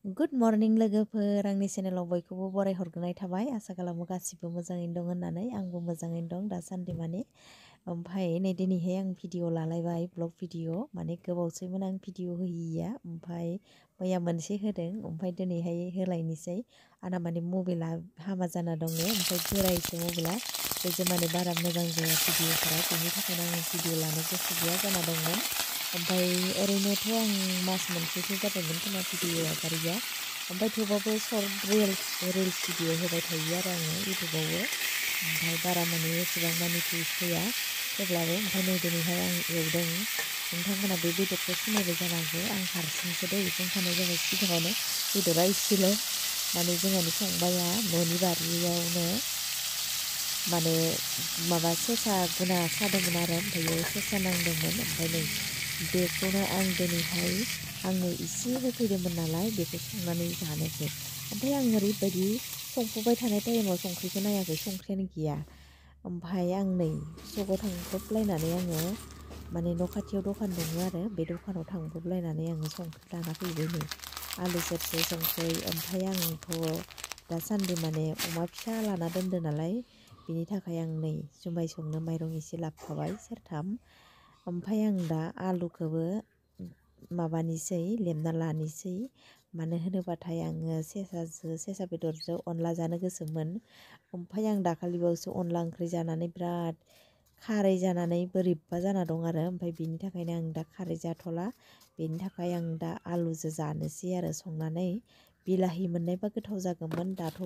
good morning लोगोफोर आंनि चेनेलाव बयखौबो बराय हरग्रोनाय थाबाय आसा खालामो गासिबो मोजाङैनो दं होननानै आंबो मोजाङैनो दं दासान्दि माने ओमफ्राय नै दिनैहाय आं भिडिअ लालायबाय ब्लग भिडिअ माने गोबावसैमोन आं भिडिअ होयिया ओमफ्राय मैया मोनसे होदों ओमफ्राय दिनैहाय होलायनोसै आंना माने मबाइला हामा जाना दङ ओमफ्राय बोरायसो मबाइला बेजों माने बारा मोजां जाया भिडिअफोरा बेनि थाखायनो आं भिडिअ लानो गोसो गैया जाना दंमोन ओमफ्राय ओरैनोथ' आं मास मोनसेसो जाबायमोन खोमा भिडिअ आगारिया ओमफ्राय थेवबाबो सर्ट रिल्स भिडिअ होबाय थायो आरो आङो इउटुबावबो ओमफ्राय बारा माने एसेबां मानि भिउस फैया थेवब्लाबो ओमफ्राय नै दिनैहाय आं एवदों नोंथांमोना बे बेदरखौ सिनायबाय जानो हागौ आं हारसिंसो दै बुंखानाय जाबाय सिगाङावनो बेदरा इसेल' माने जोंहानि फंबाया न'नि बारियावनो माने माबा सेसा गोना सादोंमोन आरो ओमफ्राय सेसा नांदोंमोन ओमफ्राय नै बेखौनो आं दिनैहाय आंनो इसे होफैदोंमोन नालाय बेखौ संनानै जानोसै ओमफ्राय आं ओरैबायदि संफुबाय थानाय टाइमाव संख्रिखौ नायाखै संख्रियानो गैया ओमफ्राय आं नै सकआव थांब्रबलायनानै आङो माने न' खाथियाव दखान दङ आरो बे दखानाव थांब्रबलायनानै आङो संख्रि लाना फैबाय नै आलु सेरसे संख्रि ओमफ्राय आंथ' दासान्दि माने अमा फिसा लाना दोनदो नालाय बिनि थाखाय आं नै जुमाय संनो माइरं एसे लाबोफाबाय सेरथाम ओमफ्राय आं दा आलुखौबो माबानिसै लेमना लानोसै मानो होनोबाथाय आङो सेसा बेदरजों अनला जानो गोसोमोन ओमफ्राय आं दाखालिबावसो अनला ओंख्रि जानानै बिराद खारै जानानै बोरैबा जाना दं आरो ओमफ्राय बिनि थाखायनो आं दा खारै जाथ'ला बेनि थाखाय आं दा आलुजों जानोसै आरो संनानै बिलाहि मोननायबा गोथाव जागौमोन दाथ'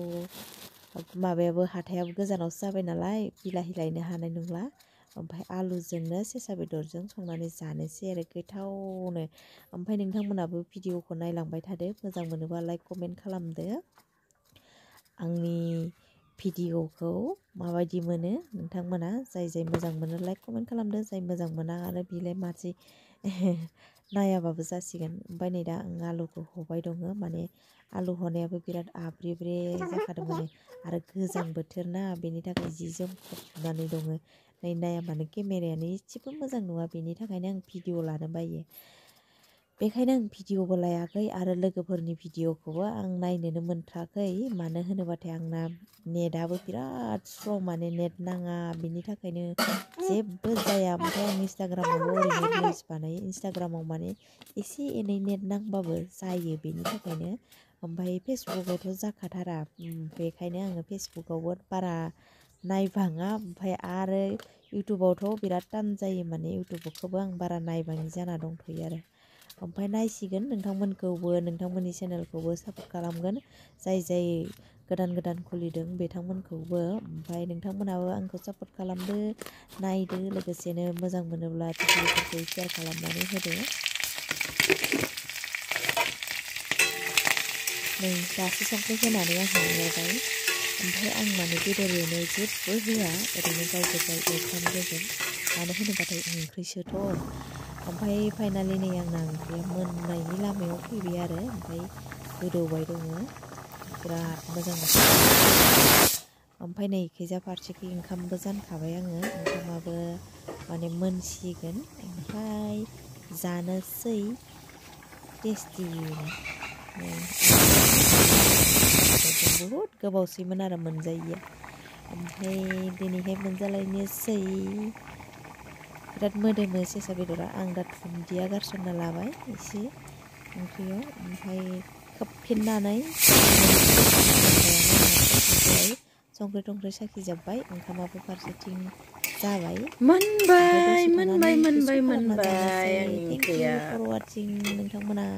माबायाबो हाथायाबो गोजानावसो जाबाय नालाय बिलाहि लायनो हानाय नंला ओमफ्राय आलुजोंनो सेसा बेदरजों संनानै जानोसै आरो गोथावनो ओमफ्राय नोंथांमोनाबो भिडिअखौ नायलांबाय थादो मोजां मोनोबा लाइक कमेन्ट खालामदो आंनि भिडिअखौ माबायदि मोनो नोंथांमोना जाय मोजां मोनो लाइक कमेन्ट खालामदो जाय मोजां मोना आरो बिलाय माथो नायाबाबो जासिगोन ओमफ्राय नै दा आं आलुखौ हबाय दङ माने आलु हनायाबो बिराद आब्रे जाखादों माने आरो गोजां बोथोर ना बेनि थाखाय जि जोम खोबनानै दङ नै नायाबानो केमेरायानो एसेबो मोजां नङा बेनि थाखायनो आं भिडिअ लानो बायो बेखायनो आं भिडिअबो लायाखै आरो लोगोफोरनि भिडिअखौबो आं नायनोनो मोनथाराखै मानो होनोबाथाय आंना नेटआबो बिराद स्ल' माने नेट नाङा बिनि थाखायनो जेबो जाया ओमफ्राय आं इन्स्टाग्रामावल' ओरैनो रिल्स बानायो इन्स्टाग्रामाव माने एसे एनै नेट नांबाबो जायो बेनि थाखायनो ओमफ्राय फेसबुकआवथ' जाखाथारा बेखायनो आङो फेसबुकआवबो बारा नायबाङा ओमफ्राय आरो इउटुबावथ' बिराद टान जायो माने इउटुबखौबो आं बारा नायबाङि जाना दंथ'यो आरो ओमफ्राय नायसिगोन नोंथांमोनखौबो नोंथांमोननि चेनेलखौबो सापर्ट खालामगोन जाय गोदान खुलिदों बिथांमोनखौबो ओमफ्राय नोंथांमोनाबो आंखौ सापर्ट खालामदो नायदो लोगोसेनो मोजां मोनोब्ला भिडिअफोरखौ शेयार खालामनानै होदो नै दासो संख्रि होनानै आं हरबाय ओमफ्राय आं माने बेदर एवनायाव जेबो होआ ओरैनो गाव गोजा एवफ्रामग्रोगोन मानो होनोबाथाय ओंख्रिसोथ' ओमफ्राय फाइनालि नै आंना ओंख्रिया मोननायनि लामायाव फैबाय आरो ओमफ्राय गोदौबाय दङ बिराद मोजां ओमफ्राय नै खैजा फारसेखै ओंखामबो जानखाबाय आङो ओंखामाबो माने मोनसिगोन ओमफ्राय जानोसै टेस्टिनो नै बहुद गोबावसैमोन आरो मोनजायैया ओमफ्राय दिनैहाय मोनजालायनोसै बिराद मोदोमो सेसा बेदरा आं दा दुन्दिया गारसनना लाबाय एसे ओंख्रियाव ओमफ्राय खोबफिननानै संख्रि टंख्रि साखिजोब्बाय ओंखामाबो फारसेथिं जाबाय ओमफ्राय दसे थानानै ओंख्रि खालामना जानोसै थेंक इउ फर वाचिं नोंथांमोना